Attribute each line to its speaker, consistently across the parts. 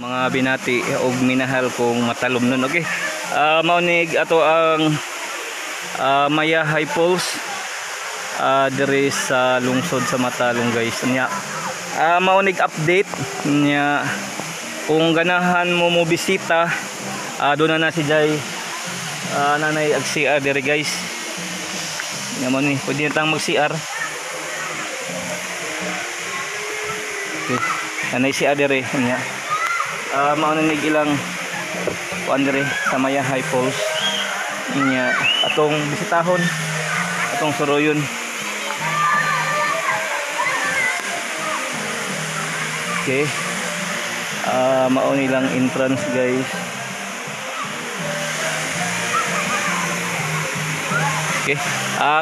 Speaker 1: Mga binati og minahal kong matalom nun. Okay. Mao ni ato ang Mayahay Falls diri sa lungsod sa Matalom, guys. Nya mao nig update nya, kung ganahan mo mo bisita, doon na na si Jai, nanay ag CR diri, guys. Nya mo ni pwede na tang mag CR. Okay. Nanay CR diri nya. Mao na nig ilang kuan diri sa Mayahay Falls. Nya atong bisitahon, atong suroyon. Okay. Mao nilang entrance, guys. Okay.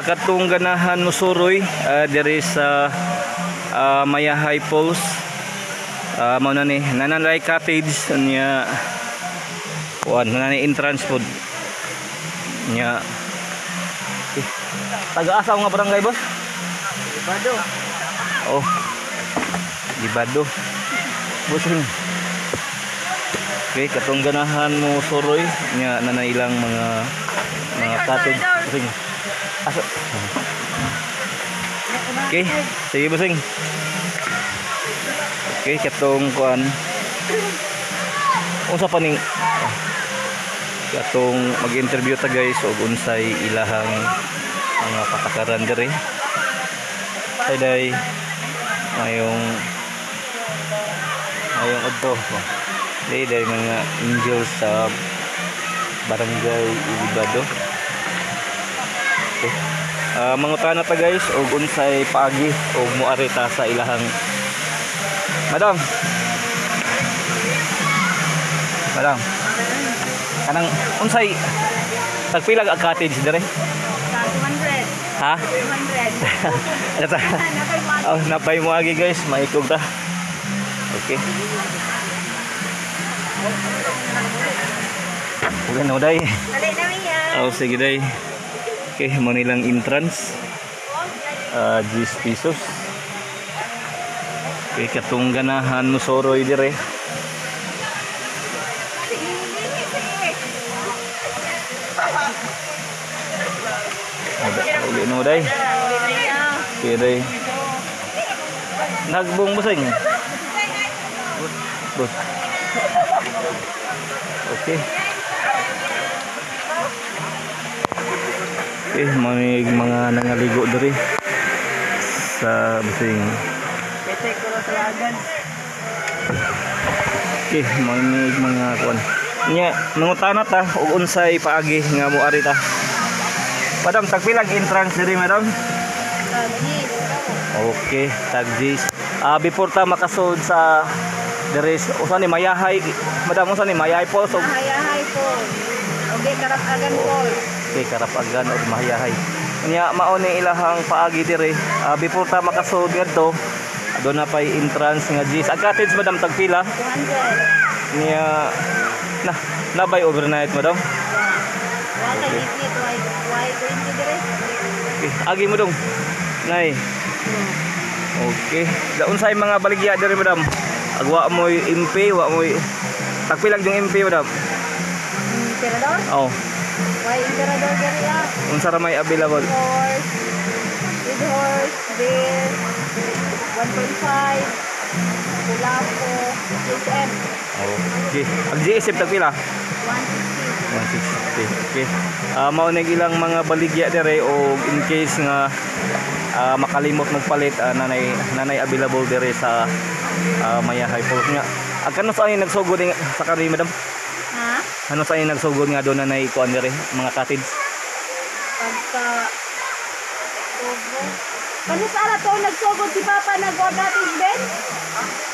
Speaker 1: Katong ganahan mo suroy diri sa Mayahay Falls. Mao na ni nananay cottage nya, kuan na ni entrance pod. Nya. Okay. Taga-asa nga barangay, boss?
Speaker 2: Ibado.
Speaker 1: Oh. Ibado. Bossing. Okay, katong ganahan mo suroy nya nanay ilang mga cottage. Bossing. Aso. Okay, sige, bossing. Okay, katong kuan. Unsa pa ning katong mag-interview ta, guys, og unsay ilahang mga patakaran diri. Ay day ngayong ngayong adto. Day day mga angels sa Barangay Ilibado. Okay. Mangutana ta, guys, og unsay paagi og moari ta sa ilahang. Madam. Madam. Kanang unsay tagpila ang cottage dire?
Speaker 2: 200.
Speaker 1: Ha?
Speaker 2: 200.
Speaker 1: Ano ta? Oh, napay mo agi, guys, maikog ta. Okay. Okay na day.
Speaker 2: Dali na miya.
Speaker 1: Oh, sige day. Okay, mo nilang entrance. 10 pesos. Okay, katong ganahan mo soroy dire. Uli no day. Okay day. Nagbong busing. Bus. Okay. Okay, may mga nangaligo diri sa busing.
Speaker 2: Pete ko sa lagan.
Speaker 1: Okay, may mga kuan. Nya, nangutana ta og unsay paagi nga moari ta. Madam, tagpilang entrance diri, madam? Okay, tag G's. Before ta makasud sa diri, usa ni Mayahay, madam, usa ni Mayahay Falls og
Speaker 2: Mayahay po. Okay, Karapagan po.
Speaker 1: Okay, Karapagan og Mayahay. Nya mao ni ilahang paagi diri. Before ta makasud ngadto, doon na pay entrance nga G's. Ang cottage, madam, tagpila?
Speaker 2: 200.
Speaker 1: Nya na nabay overnight, madam?
Speaker 2: Wa kay liquid, why 20 dire?
Speaker 1: Okay, agi mo dong. Nay. Okay. Da unsay mga baligya diri, madam? Agwa mo'y MP, wa mo'y tagpilag yung MP, madam.
Speaker 2: Emperador?
Speaker 1: Oh,
Speaker 2: Why emperador diri ah?
Speaker 1: Unsa ra may available?
Speaker 2: Horse, with horse, beer, 1.5, Pulapo, GSM,
Speaker 1: Okay. Ang GSM tagpila?
Speaker 2: 160.
Speaker 1: 160. Okay. Mao na ilang mga baligya dire o in case nga makalimot magpalit, nanay nanay available dire sa Mayahay Falls nga. Ang kano sa ay nagsugod sa kani, madam?
Speaker 2: Ha?
Speaker 1: Ano sa ay nagsugod nga doon nanay kuan dire mga cottage?
Speaker 2: Pagka October. Kano sa ara to nagsugod si Papa nag cottage ben?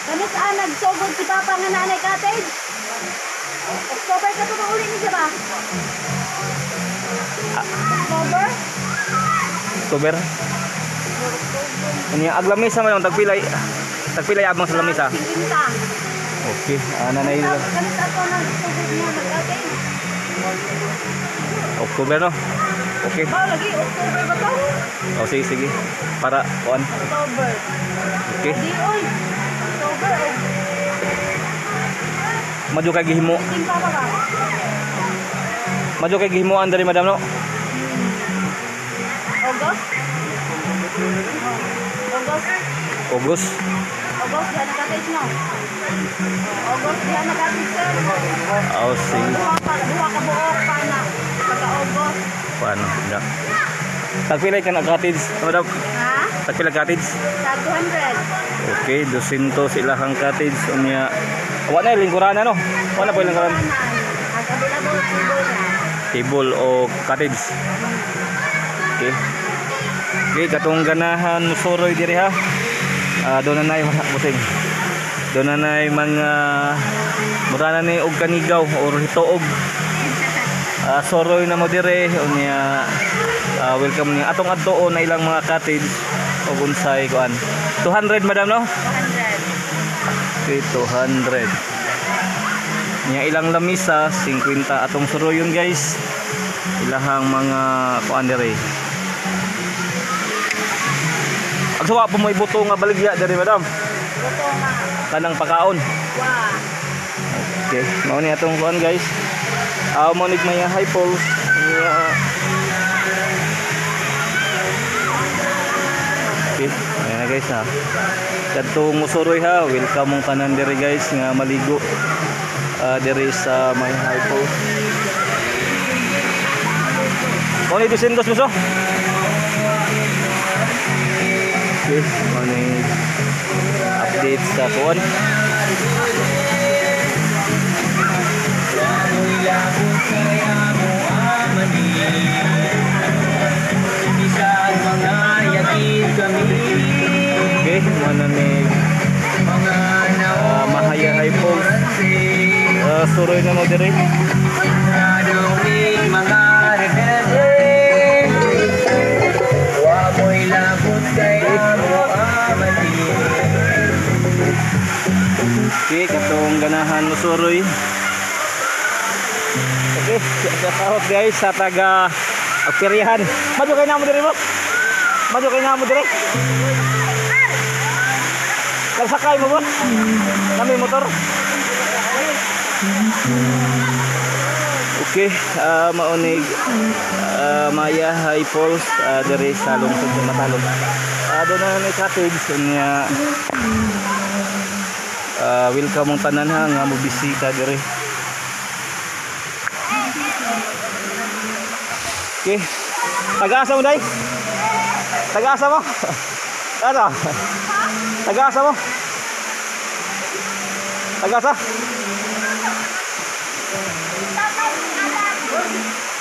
Speaker 2: Kano sa nagsugod si Papa nga nanay cottage? October ka to uli ni siya ba? October?
Speaker 1: October. Unya ag lamisa, madam, tagpilay tagpilay abang sa lamisa.
Speaker 2: 50.
Speaker 1: Okay, nanay
Speaker 2: Kano sa to nagsugod mo nag cottage?
Speaker 1: October no. Okay.
Speaker 2: Oh, lagi October ba to?
Speaker 1: Oh, sige sige. Para kuan.
Speaker 2: October.
Speaker 1: Okay.
Speaker 2: Di oy. October. Oh.
Speaker 1: Madyo kay gihimo.
Speaker 2: Ting pa ba?
Speaker 1: Madyo kay gihimuan diri, madam, no?
Speaker 2: August? August?
Speaker 1: August.
Speaker 2: August, diha na cottage, no? Oh, August, diha na cottage, sir.
Speaker 1: Oh, sige.
Speaker 2: Duha pa, duha ka buok pa na. Pagka August.
Speaker 1: Paano? Ya. Tagpila ka na cottage, madam?
Speaker 2: Ha?
Speaker 1: Tagpila cottage?
Speaker 2: Sa 200.
Speaker 1: Okay, 200 ilahang cottage unya. Wa na lingkuran, no? Wa na po lingkuran.
Speaker 2: Ang available table na.
Speaker 1: Table o cottage. Okay. Okay, katong ganahan musuroy diri ha. Ah, doon na nay busing. Doon na nay mga mura na ni og kanigaw or hituog. Ah, suroy na mo dire unya, welcome niya atong adtuon na ilang mga cottage og unsay kuan. 200, madam, no?
Speaker 2: 200.
Speaker 1: Okay, 200. Niya ilang lamisa 50 atong suroyon, guys. Ilahang mga kuan dire. Agsawa po mo ibuto nga baligya dire, madam?
Speaker 2: Buto nga.
Speaker 1: Kanang pakaon.
Speaker 2: Wa.
Speaker 1: Okay, mao ni atong kuan, guys. Ah, mao ni Maya High Falls. Yeah. Okay, ayan na, guys, ha. Kadtong musuroy ha, welcome mong kanan diri, guys, nga maligo. Ah, diri sa Maya High Falls. Mao ni 200 mo so? Okay, mao ni update sa kuan.
Speaker 3: Bisan mga yakid kami.
Speaker 1: Okay, mao na ni
Speaker 3: Mga
Speaker 1: Mahaya High Falls. Suroy na mo diri.
Speaker 3: Naduling mga rebelde. Wa mo'y labot kay amo amani.
Speaker 1: Okay, katong ganahan mo suroy. Okay, shout out, guys, sa taga Agpirihan. Madyo kay namo diri mo. Madyo kay namo diri. Nagsakay mo, boss? Kami motor. Okay, mao nig Maya High Falls diri sa lungsod sa Matalom. Doon na may cottage unya, welcome mong tanan ha nga mo bisita diri. Okay. Taga-asa mo, day? Taga-asa mo? Ano? Taga-asa mo? Taga-asa?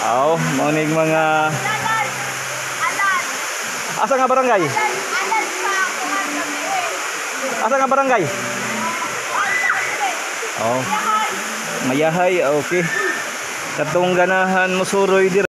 Speaker 1: Aw, mao nig mga Asa nga barangay? Asa nga barangay? Oh. Mayahay, okay. Katong ganahan mo suroy diri.